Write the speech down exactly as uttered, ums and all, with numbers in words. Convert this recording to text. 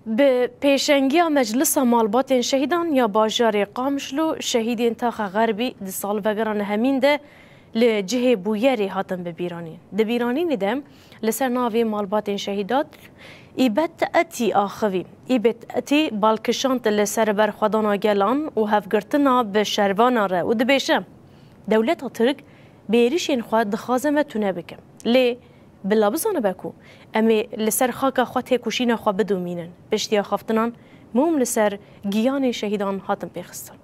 Bi pêşengiya Meclisa Malbatên Şehîdan ya bajarê Qamişlo, şehîdên Taxa Xerbî di salvegera nehemîn de li cihê bûyerê hatin bibîranîn. Di bîranînê de li ser navê malbatên şehîdat Îbet Etî axivî. Îbet Etî bal kişand li ser berxwedana gelan û hevgirtina bi şervanan re û dibêje, Dewleta Tirk bi êrişên xwe dixwaze me tune bike. Lê bila bizanibe ku em ê li ser xaka xwe têkoşîna xwe bidomînin. Piştî axaftinan mûm li ser giyanê şehîdan hatin pêxistin.